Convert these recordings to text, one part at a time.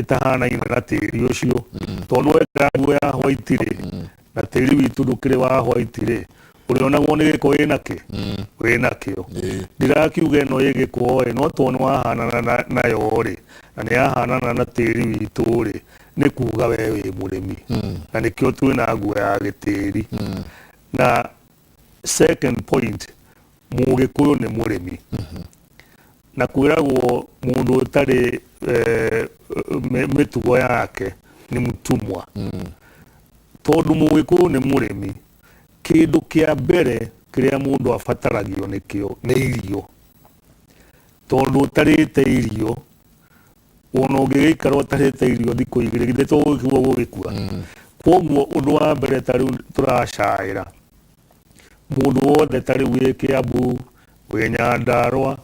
Ĩtahanaine na tĩri ũcio, tondũ wekĩra nguo ya white rĩ, na tĩri witũ ndũkĩrĩ wa white rĩ, ũrĩonagwo nĩ gĩko wĩna kĩ wĩnakĩo. Ndirakiuga ĩno ĩ gĩko ĩ, no tondũ nĩ wahanana nayo rĩ, na nĩ yahanana na tĩri witũ rĩ, nĩ kuga we wĩ mũrĩmi, na nĩkĩo twĩna nguo ya gĩtĩri. Na second point, Mũgĩkũyũ nĩ mũrĩmi, na kwĩragwo mũndũ ũtarĩ mĩtugo yake nĩ mũtumwa. Tondũ Mũgĩkũyũ nĩ mũrĩmi, kĩndũ kĩa mbere kĩrĩa mũndũ abataragio nĩkĩo nĩ irio. Tondũ ũtarĩte irio, ona ũngĩgĩikara ũtarĩte irio thikũ 2, githĩ to gũgĩkua ũgũgĩkua? Koguo ũndũ wa mbere ta rĩu tũracaĩra mũndũ wothe ta rĩu wĩ Kĩambu, wĩ Nyandarũa,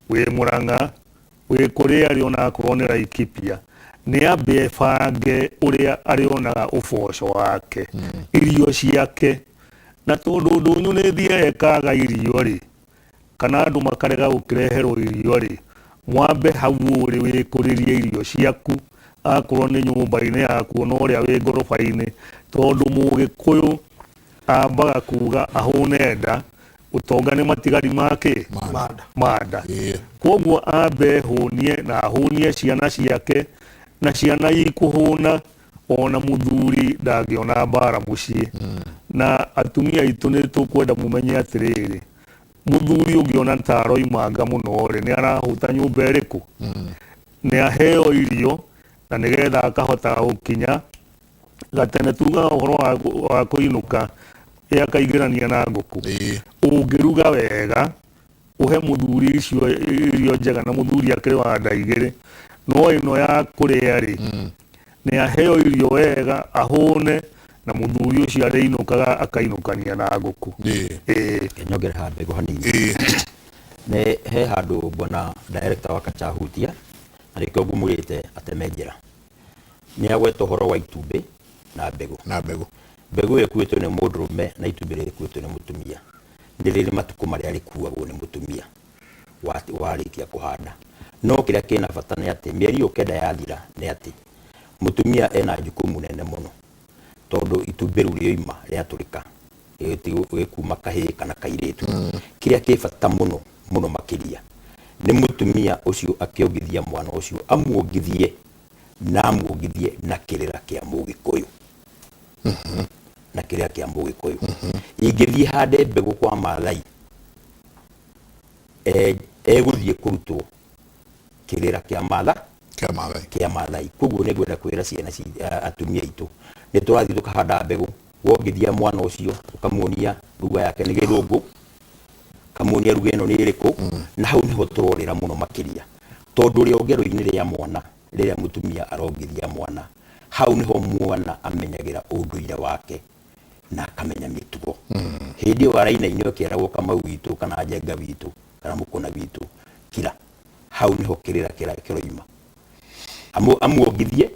wĩ Mũrang'a, wĩ kũrĩa arĩ, ona akorwo nĩ Laikipia, nĩ ambe ebange ũrĩa arĩonaga ũboco wake, irio ciake. Na tondũ ndũnyũ nĩ ĩthiaga ĩkaga irio rĩ, kana andũ makarega gũkĩreherwo irio rĩ, mwambe hau ũrĩ wĩkũrĩrie irio ciaku, akorwo nĩ nyũmba-inĩ yaku, ona ũrĩa wĩ ngoroba-inĩ, tondũ Mũgĩkũyũ ambaga kuga ahũne nda, ũtonga nĩ matigari ma kĩ? Manda. Manda. Koguo ambe hũnie na ahũnie ciana ciake, na ciana ikũhũna, ona mũthuri ndangĩona mbara mũciĩ. Na atumia aitũ nĩ tũkwenda mũmenye atĩrĩrĩ, mũthuri ũngĩona ta aroimanga mũno rĩ, nĩ arahũta nyũmba ĩrĩkũ? Nĩ aheo irio na nĩgetha akahota gũkinya gatene. Tugaga ũhoro wa kũinũka ĩ akaingĩrania na ngũkũ. Ũngĩruga wega, ũhe mũthuri icio irio njega, na mũthuri akĩrĩ wa nda igĩrĩ, no ĩno ya kũrĩa rĩ, nĩ aheo irio wega ahũne, na mũthuri ũcio arĩinũkaga akainũkania na ngũkũ. Nyongere haha mbegũ hanini. Nĩ he handũ bwana director wa Kachahutia, na nĩkĩo ngũmwĩrĩte ateme njĩra. Nĩ agweta ũhoro wa itumbĩ na mbegũ. Na mbegũ. Mbegũ ĩyo ĩkuĩtwo nĩ mũndũrũme na itumbĩ rĩrĩ rĩkuĩtwo nĩ mũtumia nĩ rĩrĩ matukũ marĩa rĩkuagwo nĩ mũtumia warĩkia kũhanda. No kĩrĩa kĩna bata nĩ atĩ mĩeri ĩyo 9 yathira, nĩ atĩ mũtumia ena jukumu nene mũno, tondũ itumbĩ rĩu rĩoima rĩatũrĩka gĩkuma kahĩĩ kana kairĩtu. Kĩrĩa kĩ bata mũno mũno makĩria nĩ mũtumia ũcio akĩongithia mwana ũcio, amuongithie na amuongithie na kĩrĩra kĩa Mũgĩkũyũ, na kĩrĩra kĩa Mũgĩkũyũ. Ingĩthiĩ hande mbegũ kwa Maathai, egũthiĩ kũrutwo kĩrĩra kĩa Matha Kĩa Maathai. Kĩa Maathai. Koguo nĩ ngwenda kwĩra ciana atumia aitũ, nĩ tũrathiĩ tũkahanda mbegũ, wongithia mwana ũcio ũkamuonia lugha yake nĩ Gĩthũngũ, kamuonia lugha ĩno nĩ ĩrĩkũ. Na hau nĩho tũrorĩra mũno makĩria, tondũ rĩongero-inĩ rĩa mwana, rĩrĩa mũtumia arongithia mwana, hau nĩho mwana amenyagĩra ũndũire wake na akamenya mĩtugo. Hĩndĩ ĩyo arainainio akĩragwo Kamau witũ kana Njenga witũ kana Mũkũna witũ kira, hau nĩho kĩrĩra kĩroima. Amuongithie,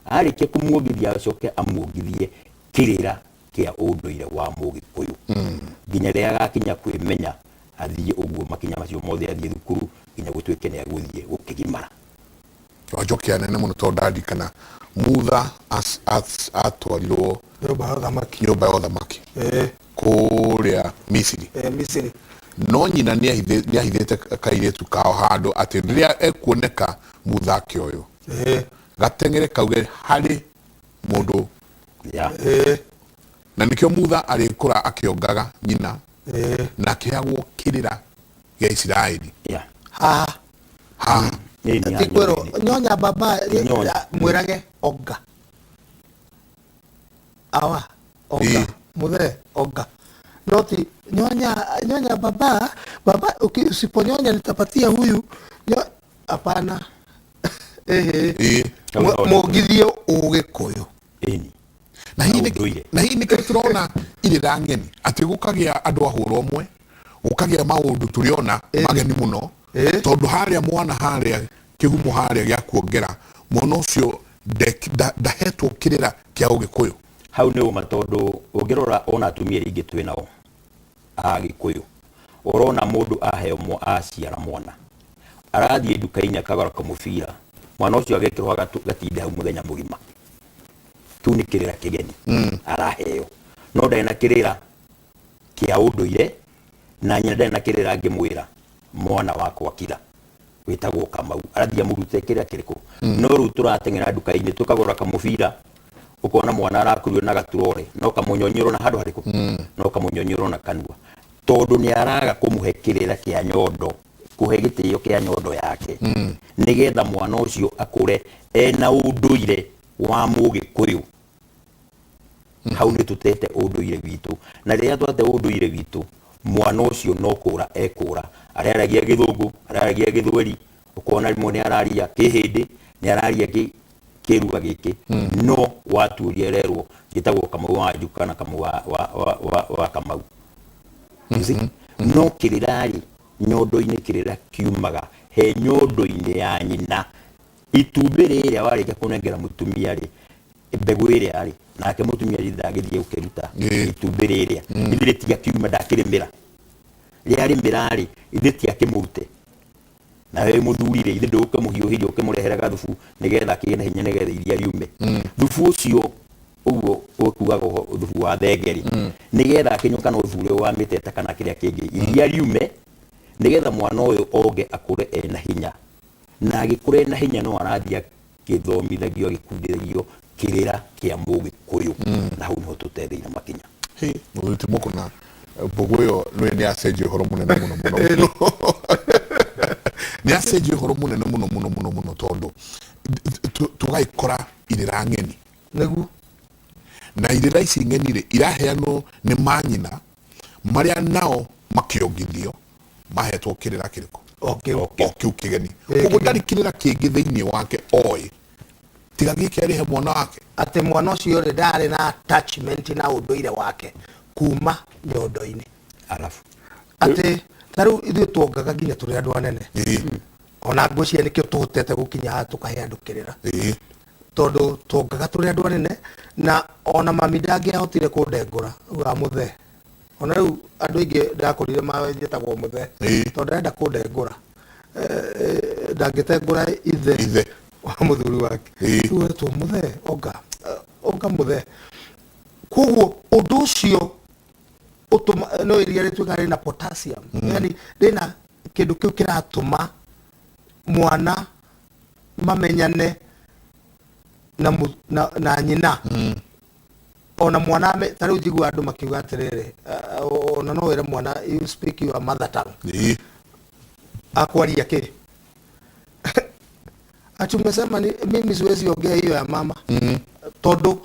arĩkia kũmuongithia acoke amuongithie kĩrĩra kĩa ũndũire wa Mũgĩkũyũ nginya rĩrĩa agakinya kwĩmenya, athiĩ ũguo makinya macio mothe, athiĩ thukuru nginya gũtuĩke nĩ agũthiĩ gũkĩgimara. Wanjokia nene mũno, tondũ ndarikana Mutha atwarirwo nyũmba ya ũthamaki. Nyũmba ya ũthamaki kũrĩa Misiri. Misiri. No nyina nĩ ahithĩte kairĩtu kao handũ atĩ rĩrĩa ekuoneka Mutha akĩoywo, gateng'ere kauge harĩ mũndũ. Na nĩkĩo Mutha arĩkũra akĩongaga nyina na akĩheagwo kĩrĩra gĩa Isiraeli. Haha. Haha. Nĩ ti kwĩrwo nyonya baba. Nyonya. Mwĩrage onga awa onga. Mũthee onga, no ti nyonya nyonya baba baba, usiponyonya nitapatia huyu. Hapana, ehe. Mũngithie Ũgĩkũyũ. Ĩni. Na hihi Ũndũire. Na hihi nĩkĩo tũrona irĩra ng'eni atĩ gũkagĩa andũ a hũra ũmwe, gũkagĩa maũndũ tũrĩona mageni mũno, tondũ harĩa mwana harĩa kĩhumo harĩa gĩa kuongera mwana ũcio ndahetwo kĩrĩra kĩa Ũgĩkũyũ. Hau nĩ ũma, tondũ ũngĩrora ona atumia arĩa aingĩ twĩ nao a Gĩkũyũ, ũrona mũndũ aheo aciara mwana, arathiĩ nduka-inĩ akagũra kamũbira. Mwana ũcio agekĩrwo gatinde hau mũthenya mũgima. Kĩu nĩ kĩrĩra kĩgeni araheo, no ndarĩ na kĩrĩra kĩa ũndũire, na nyina ndarĩ na kĩrĩra angĩmwĩra mwana wakwa kira wĩtagwo Kamau arathiĩ amũrute kĩrĩa kĩrĩkũ. No rĩu tũrateng'era nduka-inĩ tũkagũra kamũbira, ũkona mwana arakurio na gaturore no kamũnyonyũrwo na handũ harĩkũ, no kamũnyonyũrwo na kanua, tondũ nĩ araga kũmũhe kĩrĩra kĩa nyondo, kũhe gĩtĩo kĩa nyondo yake, nĩgetha mwana ũcio akũre ena ũndũire wa Mũgĩkũyũ. Hau nĩ tũtete ũndũire witũ, na rĩrĩa twate ũndũire witũ, mwana ũcio no kũra ekũra araragia Gĩthũngũ, araragia Gĩthweri, ũkona rĩmwe nĩ araria Kĩhĩndĩ, nĩ araria kĩruga gĩkĩ, no watuĩria rerwo njĩtagwo Kamau wa Njuka kana Kamau wa Kamau. You see? No kĩrĩra-rĩ, nyondo-inĩ kĩrĩra kiumaga he nyondo-inĩ ya nyina. Itumbĩ rĩrĩa warĩkia kũnengera mũtumia rĩ, mbegũ ĩrĩa rĩ, nake mũtumia rĩ ndagĩthiĩ gũkĩruta itumbĩ rĩrĩa, ithuĩ rĩtiakiuma, ndakĩrĩmĩra, rĩarĩmĩra rĩ, ithuĩ tiakĩmũrute. Nawe wĩ mũthuri rĩ, ithuĩ ndũgũkĩmũhiũhĩria ũkĩmũrehere gathubu nĩgetha akĩgĩe na hinya, nĩgetha iria riume. Thubu ũcio ũguo ũkuaga thubu wa thenge rĩ, nĩgetha akĩnyue, kana thubu ũrĩa wa mĩteta kana kĩrĩa kĩngĩ, iria riume, nĩgetha mwana ũyũ onge akũre ena hinya. Na agĩkũra ena hinya, no arathiĩ akĩthomithagio, agĩkundithagio kĩrĩra kĩa Mũgĩkũyũ, na hau niho tũtetheire makinya. Hĩ, mũthuri ti mũkũna mbũgũ ĩyo nĩ nĩ acenjia ũhoro mũnene mũno mũno mũno, nĩ acenjia ũhoro mũnene mũno mũno mũno mũno, tondũ tũgagĩkora irĩra ng'eni. Nĩguo. Na irĩra ici ng'eni rĩ, iraheanwo nĩ manyina marĩa nao makĩongithio mahetwo kĩrĩra kĩrĩkũ? O kĩu. O kĩu kĩgeni. Ĩ, Koguo kĩgeni. Ndarĩ kĩrĩra kĩngĩ thĩinĩ wake oĩ tiga gĩkĩ arĩhe mwana wake. Atĩ mwana ũcio rĩ, ndarĩ na attachment na ũndũire wake kuma nyondo-inĩ. Arabu. Atĩ ta rĩu ithuĩ tuongaga nginya tũrĩ andũ anene. Ona ngwĩciria nĩkĩo tũhotete gũkinya haha tũkahe andũ kĩrĩra, tondũ tuongaga tũrĩ andũ anene, na ona mami ndangĩahotire kũndengũra ugaga mũthee. Ona rĩu andũ aingĩ ndakũrire manjĩtagwo mũthee, tondũ ndarenda kũndengũra. Ndangĩtengũra ithe Ithe. wa mũthuri wake. Rĩu wetwo mũthee, onga onga mũthee. Koguo ũndũ ũcio ũtũma no iria rĩtuĩka rĩna potassium, yani rĩna kĩndũ kĩu kĩratũma mwana mamenyane na nyina. Ona mwana ta rĩu njiguaga andũ makiuga atĩrĩrĩ, ona no wĩre mwana, "You speak your mother tongue." Akwaria kĩ ati umesema ni, mimi siwezi ongea hiyo ya mama, tondũ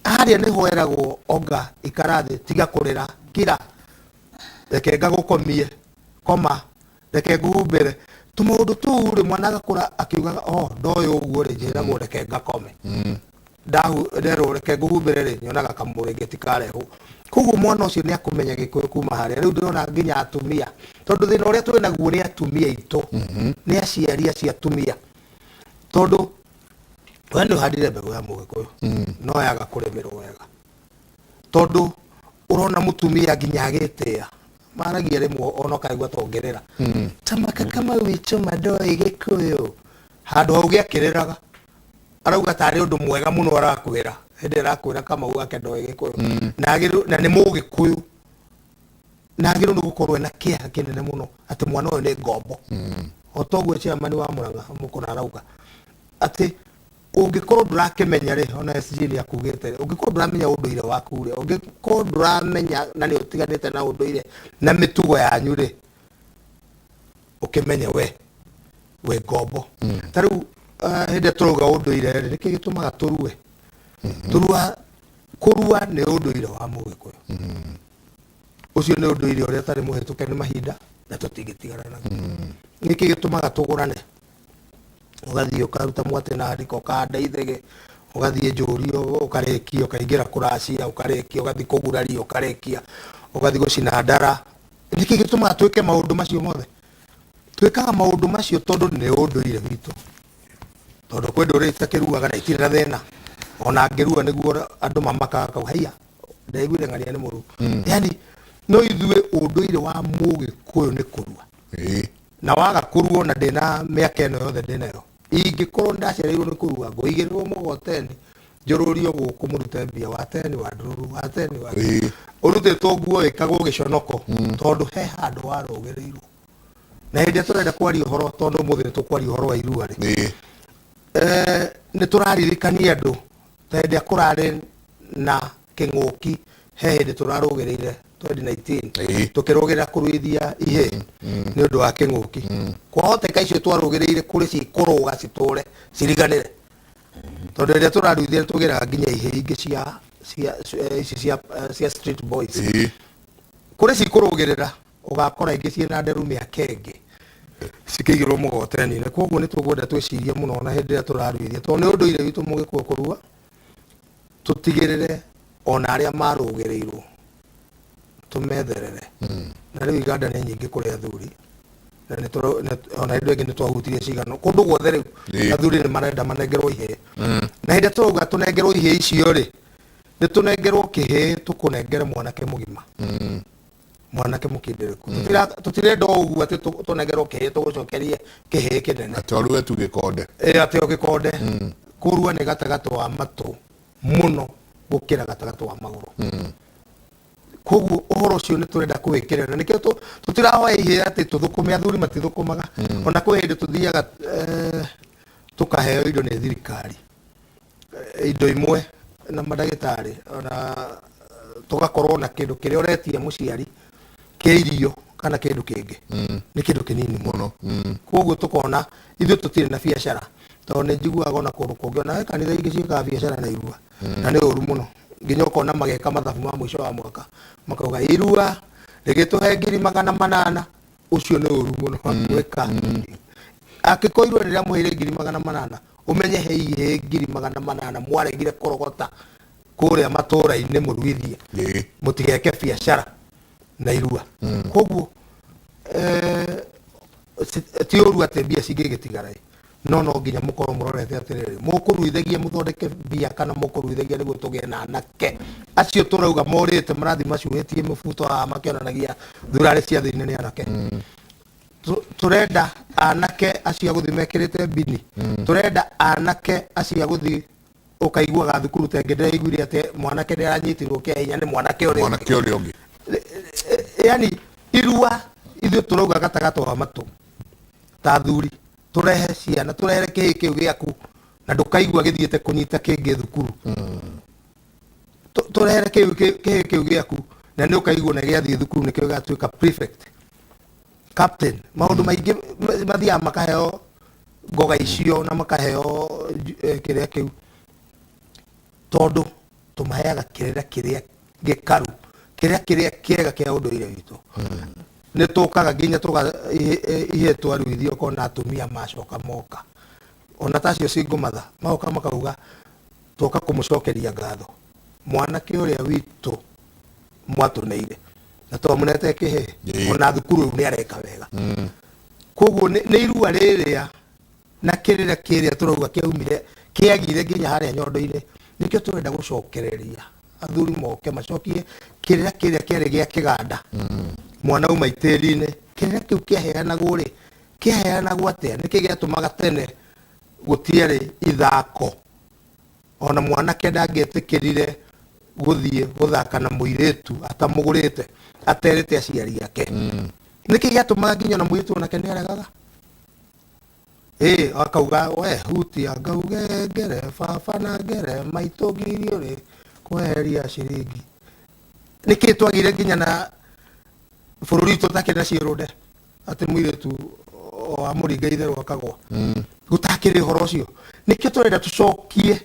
harĩa nĩho eragwo, onga, ikara thĩ, tiga kũrĩra, kira, reke ngagũkomie, koma, reke ngũhumbĩre, tũmaũndũ tũu rĩ, mwana agakũra akiugaga, oh, ndoĩ ũguo rĩ, njĩragwo reke ngakome, ndahu nderwo reke ngũhumbĩre rĩ, nyonaga kamũrĩngĩti karehwo. Koguo mwana ũcio nĩ akũmenya Gĩkũyũ kuma harĩa. Rĩu ndĩrona nginya atumia, tondũ thĩna ũrĩa twĩ naguo nĩ atumia aitũ, nĩ aciari acio atumia, tondũ we nĩ ũhandire mbegũ ya Mũgĩkũyũ no yaga kũrĩmĩrwo wega, tondũ ũrona mũtumia nginya agĩtĩa maragia rĩmwe, ona ũkaigua tongerera tamaka kama witũ mandoĩ Gĩkũyũ, handũ hau gĩakĩrĩraga arauga tarĩ ũndũ mwega mũno arakwĩra, hĩndĩ arakwĩra Kamau wake ndoĩ Gĩkũyũ, na na nĩ Mũgĩkũyũ, na agĩrĩirwo nĩ gũkorwo ena kĩeha kĩnene mũno atĩ mwana ũyũ nĩ ngombo. O toguo chairman wa Murang'a Mũkũna arauga atĩ ũngĩkorwo ndũrakĩmenya rĩ, ona SG nĩ akugĩte rĩ, ũngĩkorwo ndũramenya ũndũire waku rĩ, ũngĩkorwo ndũramenya na nĩ ũtiganĩte na ũndũire na mĩtugo yanyu rĩ, ũkĩmenye we wĩ ngombo. Ta rĩu hĩndĩ ĩrĩa tũrauga ũndũire rĩ, nĩkĩ gĩtũmaga tũrue? Tũrua, kũrua nĩ ũndũire wa Mũgĩkũyũ. Ũcio nĩ ũndũire ũrĩa ũtarĩ mũhĩtũke nĩ mahinda na tũtingĩtigana naguo. Nĩkĩ gĩtũmaga tũgũrane? Ũgathiĩ ũkaruta mwatĩ na hariko, ũkahanda ithege, ũgathiĩ njũrio, ũkarĩkia, ũkaingĩra kũracia, ũkarĩkia, ũgathiĩ kũguraria, ũkarĩkia, ũgathiĩ gũcina ndara. Nĩkĩ gĩtũmaga twĩke maũndũ macio mothe? Twĩkaga maũndũ macio tondũ nĩ ũndũire witũ, tondũ kwĩ ndũrĩrĩ itakĩruaga na itirĩ na thĩna. Ona angĩrua nĩguo andũ mamakaga kau, haiya, ndaiguire ng'ania nĩ mũru. Yani no ithuĩ ũndũire wa Mũgĩkũyũ nĩ kũrua. Na waga kũruo na ndĩna mĩaka ĩno yothe ndĩnayo. Ingĩkorwo ndacereirwo nĩ kũrua, ngũigĩrĩrwo mũgoteni, njũrũrio gũkũ mũrute mbia wa teni wa ndururu wa teni wa ũrutĩtwo nguo ĩkagwo gĩconoko, tondũ he handũ warũgĩrĩirwo. Na hĩndĩ ĩrĩa tũrenda kwaria ũhoro, tondũ ũmũthĩ nĩ tũkwaria ũhoro wa irua rĩ, nĩ tũraririkania andũ ta hĩndĩ ĩrĩa kũrarĩ na kĩng'ũki, he hĩndĩ tũrarũgĩrĩire 2019, tũkĩrũgĩrĩra kũruithia ihĩ nĩ ũndũ wa kĩng'ũki. Kwahoteka icio twarũgĩrĩire kũrĩ cikũrũga citũre ciriganĩre, tondũ rĩrĩa tũraruithia nĩ tũgĩraga nginya ihĩ ingĩ cia ici cia street boys. Kũrĩ cikũrũgĩrĩra, ũgakora ingĩ ciĩna nderu mĩaka ĩngĩ cikĩigĩrwo mũgoteni-inĩ. Koguo nĩ tũkwenda twĩcirie mũno na hĩndĩ ĩrĩa tũraruithia, tondũ nĩ ũndũire witũ mũgĩkũyũ kũrua, tũtigĩrĩre ona arĩa marũgĩrĩirwo tũmetherere. Na rĩu iganda nĩ nyingĩ kũrĩ athuri, na ona hĩndĩ ĩngĩ nĩ twahutirie cigano kũndũ guothe. Rĩu athuri nĩ marenda manengerwo ihĩĩ, na hĩndĩ ĩrĩa tũrauga tũnengerwo ihĩĩ icio rĩ, nĩ tũnengerwo kĩhĩĩ, tũkũnengere mwanake mũgima, mwanake mũkindĩrĩku. Tũtirenda o ũguo atĩ tũnengerwo kĩhĩĩ tũgũcokerie kĩhĩĩ kĩnene. Atĩ ũrue tu gĩkonde. Ĩ, atĩ o gĩkonde. Kũrua nĩ gatagatĩ wa matũ mũno gũkĩra gatagatĩ wa magũrũ. Koguo ũhoro ũcio nĩ tũrenda kũwĩkĩrĩra, na nĩkĩo tũtirahoya ihĩĩ atĩ tũthũkũme. Athuri matithũkũmaga. Ona kwĩ hĩndĩ tũthiaga tũkaheo indo nĩ thirikari, indo imwe na mandagĩtarĩ, ona tũgakorwo na kĩndũ kĩrĩa ũretia mũciari kĩa irio kana kĩndũ kĩngĩ, nĩ kĩndũ kĩnini mũno. Koguo tũkona ithuĩ tũtirĩ na biacara, tondũ nĩ njiguaga ona kũndũ kũngĩ, ona he kanitha ingĩ ciĩkaga biacara na irua, na nĩ ũru mũno. Nginya ũkona mageka mathabu ma mũico wa mwaka, makauga irua rĩgĩtũhe 800,000. Ũcio nĩ ũru mũno wa gwĩka. Angĩkorwo irua rĩrĩa 800,000, ũmenye he ihĩĩ 800,000 mwaregire kũrogota kũrĩa matũra-inĩ mũruithie, mũtigeke biacara na irua. Koguo ti ũru atĩ mbia cingĩgĩtigara, no no nginya mũkorwo mũrorete atĩrĩrĩ, mũkũruithagia mũthondeke mbia kana mũkũruithagia nĩguo tũgĩe na anake acio tũrauga morĩte marathiĩ macuhĩtie mũbuto haha makĩonanagia thurarĩ cia thĩinĩ nĩ anake. Tũrenda anake acio a gũthiĩ mekĩrĩte mbini, tũrenda anake acio a gũthiĩ ũkaiguaga thukuru tengĩ ndĩraiguire atĩ mwanake nĩ aranyitirwo kĩa hinya nĩ mwanake ũrĩa ũngĩ. Mwanake ũrĩa ũngĩ. Yani irua ithuĩ tũrauga gatagatĩ wa matũ ta athuri, tũrehe ciana, tũrehere kĩhĩ kĩu gĩaku na ndũkaigua gĩthiĩte kũnyita kĩngĩ thukuru. Tũrehere kĩhĩ kĩu gĩaku na nĩ ũkaigua na gĩathiĩ thukuru nĩkĩo gĩgatuĩka prefect, captain, maũndũ maingĩ mathiaga makaheo ngoga icio na makaheo kĩrĩa kĩu, tondũ tũmaheaga kĩrĩra kĩrĩa gĩkaru, kĩrĩa kĩrĩa kĩega kĩa ũndũire witũ. Nĩ tũkaga nginya tũga ihe twaruithio, ũkona atumia macoka moka, ona ta acio single mother magoka makauga, twoka kũmũcokeria ngatho mwanake ũrĩa witũ mwatũneire na twamũnete kĩhĩ, ona thukuru rĩu nĩ areka wega. Koguo nĩ irua rĩrĩa na kĩrĩra kĩrĩa tũrauga kĩaumire kĩagire nginya harĩa nyondo-inĩ, nĩkĩo tũrenda gũcokereria athuri moke macokie kĩrĩra kĩrĩa kĩarĩ gĩa kĩganda. Mwana uma itĩri-inĩ, kĩrĩra kĩu kĩaheanagwo rĩ, kĩaheanagwo atĩa? Nĩkĩ gĩatũmaga tene gũtiarĩ ithako? Ona mwanake ndangĩetĩkĩrire gũthiĩ gũthaka na mũirĩtu atamũgũrĩte, aterĩte aciari ake. Nĩkĩ gĩatũmaga nginya na mũirĩtu onake nĩ aregaga, ĩ akauga we hutia ngauge ngere baba na ngere maitũ ngirio rĩ kweheria ciringi. Nĩkĩ twagire nginya na bũrũri witũ ũtakĩrĩ na ciĩrũnde, atĩ mũirĩtu o amũringa itherũ akagwa? Gũtakĩrĩ ũhoro ũcio. Nĩkĩo tũrenda tũcokie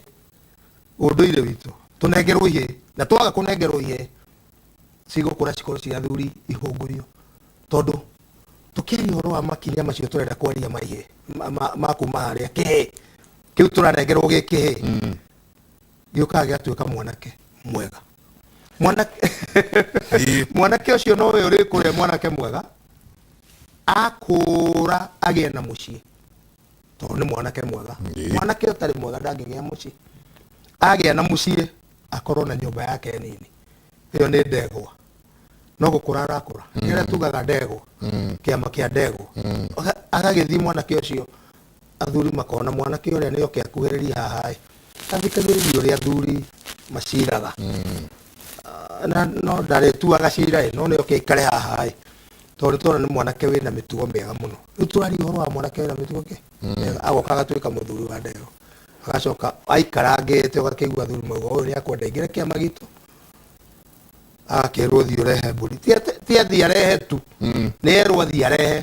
ũndũire witũ, tũnengerwo ihĩĩ, na twaga kũnengerwo ihĩĩ cigũkũra cikorwo cia athuri ihũngũrio. Tondũ tũkĩaria ũhoro wa makinya macio tũrenda kwaria ma ihĩĩ ma kuma harĩa kĩhĩĩ kĩu tũranengerwo gĩ kĩhĩĩ, gĩũkaga gĩgatuĩka mwanake mwega. Mwanake mwanake ũcio nowe ũrĩkũrĩa mwanake mwega akũra agĩe na mũciĩ, tondũ nĩ mwanake mwega. Mwanake ũtarĩ mwega ndangĩgĩa mũciĩ. Agĩa na mũciĩ akorwo na nyũmba yake nini, ĩyo nĩ ndegwa, no gũkũra arakũra. Nĩrĩa tugaga ndegwa, kĩama kĩa ndegwa. Agagĩthiĩ mwanake ũcio. Athuri makona mwanake ũrĩa nĩ oke akuhĩrĩrie haha ĩ, athikagĩrĩrie ũrĩa athuri maciraga. Na no ndarĩtuaga cira ĩ, no nĩ oke aikare haha ĩ, tondũ tũrona nĩ mwanake wĩna mĩtugo mĩega mũno. Rĩu tũraria ũhoro wa mwanake wĩna mĩtugo kĩ mĩega, agoka agatuĩka mũthuri wa ndeo, agacoka aikarangĩte, ũgakĩigua athuri mauga ũyũ nĩ akwenda aingĩre kĩama gitũ, agakĩrwo thiĩ ũrehe mbũri. Ti athiĩ arehe tu, nĩ erwo athiĩ arehe.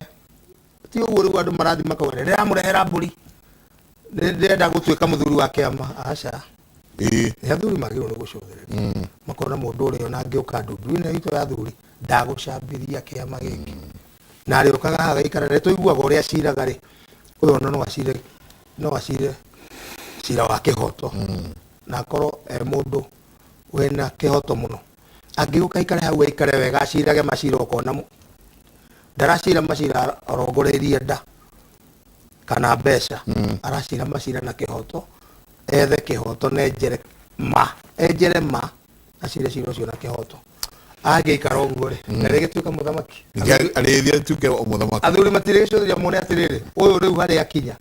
Ti ũguo rĩu andũ marathiĩ makauga ndĩramũrehera mbũri, ndĩrenda gũtuĩka mũthuri wa kĩama. Aca. Nĩ athuri magĩrĩirwo nĩ gũcũthĩrĩria, makona mũndũ ũrĩa ona angĩũka ndundu-inĩ itũ ya athuri ndagũcambithia kĩama gĩkĩ, na arĩũkaga haha agaikara, nĩ tũiguaga ũrĩa aciraga rĩ, ũyũ ona no acire, no acire cira wa kĩhoto, na akorwo e mũndũ wĩna kĩhoto mũno. Angĩũka aikare hau, aikare wega, acirage macira, ũkona ndaracira macira arongoreirie nda kana mbeca, aracira macira na kĩhoto, ethe kĩhoto na enjere ma, enjere ma, acire cira ũcio na kĩhoto. Angĩikara ũguo rĩ, ndarĩgĩtuĩka mũthamaki. Arĩthiĩ atuĩke mũthamaki. Athuri matirĩgĩcũthĩrĩria mone atĩrĩrĩ, ũyũ rĩu harĩa akinya,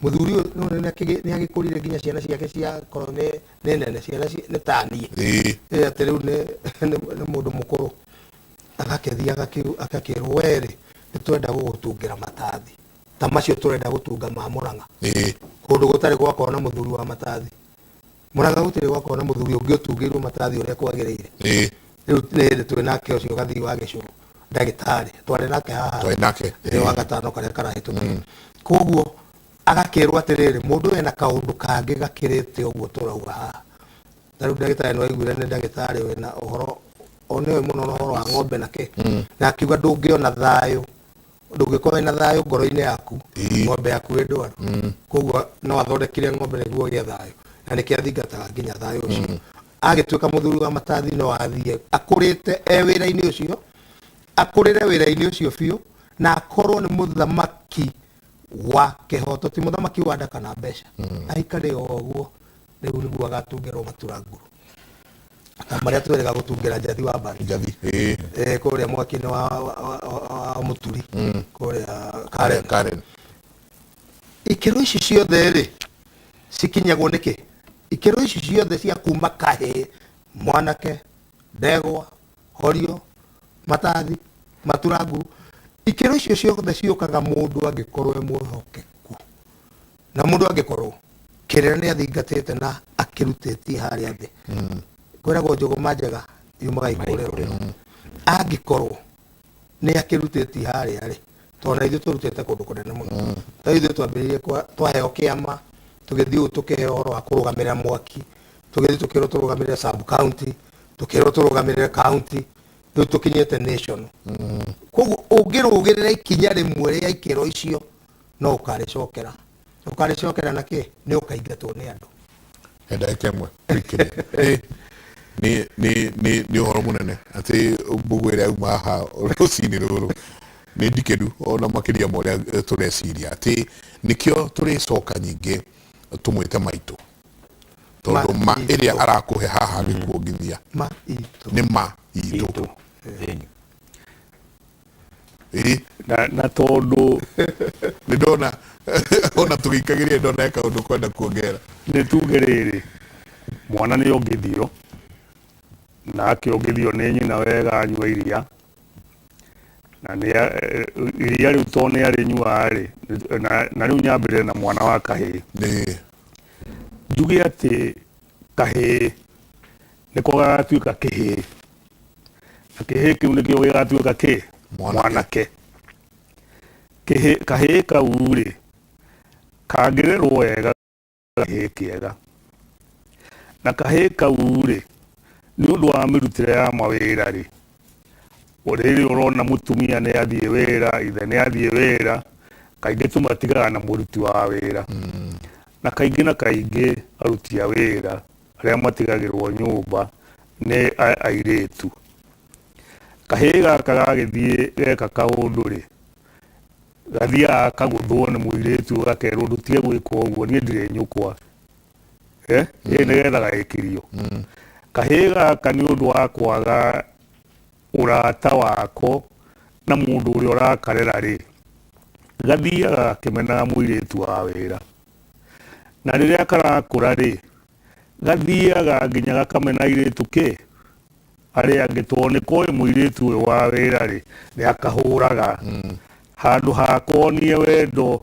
mũthuri ũyũ nĩ nĩ agĩkũrire nginya ciana ciake ciakorwo nĩ nene, ciana nĩ ta niĩ. Ĩ atĩ rĩu nĩ mũndũ mũkũrũ, agakĩthiĩ agakĩrwo, we rĩ, nĩ twenda gũgũtungĩra matathi ta macio tũrenda gũtunga ma Mũrang'a. Kũndũ gũtarĩ gwakorwo na mũthuri wa matathi Mũrang'a, gũtirĩ gwakorwo na mũthuri ũngĩ ũtungĩirwo matathi ũrĩa kwagĩrĩire. Rĩu nĩ hĩndĩ twĩ nake ũcio gathii wa gĩcũrũ, ndagĩtarĩ twarĩ nake haha. Twarĩ nake. Ĩ, wa gatano karĩa karahĩtũkire. Koguo agakĩrwo atĩrĩrĩ, mũndũ ena kaũndũ kangĩ gakĩrĩte ũguo tũrauga haha. Ta rĩu ndagĩtarĩ nĩ waiguire nĩ ndagĩtarĩ wĩna ũhoro o nĩoĩ mũno na ũhoro wa ng'ombe na kĩ, na akiuga ndũngĩona thayũ, ndũngĩkorwo wĩna thayũ ngoro-inĩ yaku ng'ombe yaku ĩ ndwaru. Koguo no athondekire ng'ombe nĩguo ũgĩe thayũ, na nĩkĩo athingataga nginya thayũ ũcio. Agĩtuĩka mũthuri wa matathi, no athiĩ akũrĩte e wĩra-inĩ ũcio, akũrĩre wĩra-inĩ ũcio biũ, na akorwo nĩ mũthamaki wa kĩhoto, ti mũthamaki wa nda kana mbeca. Aikare o ũguo, rĩu nĩguo agatungĩrwo maturanguru ta marĩa twĩrĩga gũtungĩra Njathi wa Mbarĩ. Njathi. Kũrĩa mwaki-inĩ wa Mũturi kũrĩa Karen. Karen. Ikĩro ici ciothe rĩ, cikinyagwo nĩkĩ? Ikĩro ici ciothe cia kuma kahĩĩ, mwanake, ndegwa, horio, matathi, maturangu, ikĩro icio ciothe ciũkaga mũndũ angĩkorwo e mwĩhokeku, na mũndũ angĩkorwo kĩrĩra nĩ athingatĩte na akĩrutĩtie harĩa thĩ. Kwĩragwo njũgũma njega yumaga ikũrĩro. Angĩkorwo nĩ akĩrutĩtie harĩa rĩ, tondũ na ithuĩ tũrutĩte kũndũ kũnene mũno, ta ithuĩ twambĩrĩirie twaheo kĩama, tũgĩthiĩ ũũ, tũkĩheo ũhoro wa kũrũgamĩrĩra mwaki, tũgĩthiĩ tũkĩrwo tũrũgamĩrĩre sub county, tũkĩrwo tũrũgamĩrĩre county, rĩu tũkinyĩte nation. Koguo ũngĩrũgĩrĩra ikinya rĩmwe rĩa ikĩro icio, no ũkarĩcokera, ũkarĩcokera na kĩ nĩ ũkaingatwo nĩ andũ. He ndagĩka ĩmwe tũikĩrie. Nĩ ũhoro mũnene atĩ mbũgũ ĩrĩa yauma haha rũcinĩ rũrũ nĩ ndikĩru ona makĩria ma ũrĩa tũreciria, atĩ nĩkĩo tũrĩcoka nyingĩ tũmwĩte maitũ, tondũ ma Ma ĩrĩa itũ. Arakũhe haha gĩkuongithia Ma itũ. Nĩ ma itũ. Itũ. Thĩinĩ. Na tondũ Nĩ ndona ona tũgĩikagĩria, ndona he kaũndũ kwenda kuongerera. Nĩ tuge rĩrĩ, mwana nĩ ongithio, na akĩongithio nĩ nyina wega, anyua iria, na nĩ iria rĩu to nĩ arĩnyuaga rĩ, na rĩu nyambĩrĩre na mwana wa kahĩĩ. Njuge atĩ kahĩĩ nĩko gagatuĩka kĩhĩĩ, na kĩhĩĩ kĩu nĩkĩo gĩgatuĩka kĩ Mwanake. Mwanake. Kahĩĩ kau rĩ, kangĩrerwo wega, kahĩĩ kĩega, na kahĩĩ kau rĩ, nĩ ũndũ wa mĩrutĩre ya mawĩra rĩ, rĩrĩ ũrona mũtumia nĩ athiĩ wĩra, ithe nĩ athiĩ wĩra, kaingĩ tũmatigaga na mũruti wa wĩra, na kaingĩ na kaingĩ aruti a wĩra arĩa matigagĩrwo nyũmba nĩ airĩtu. Kahĩĩ gaka gagĩthiĩ geka kaũndũ rĩ, gathiaga kagũthwo nĩ mũirĩtu, gakerwo ndũtige gwĩka ũguo, niĩ ndirĩ nyũkwa, ĩ nĩgetha gagĩkirio. Kahĩĩ gaka nĩ ũndũ wa kwaga ũrata wako na mũndũ ũrĩa ũrakarera rĩ, Gathiaga gakĩmenaga mũirĩtu wa wĩra. Na rĩrĩa karakũra rĩ, gathiaga nginya gakamena airĩtu kĩ? Arĩa angĩ tondũ nĩ koĩ mũirĩtu ũyũ wa wĩra rĩ, nĩ akahũraga. Handũ ha konie wendo.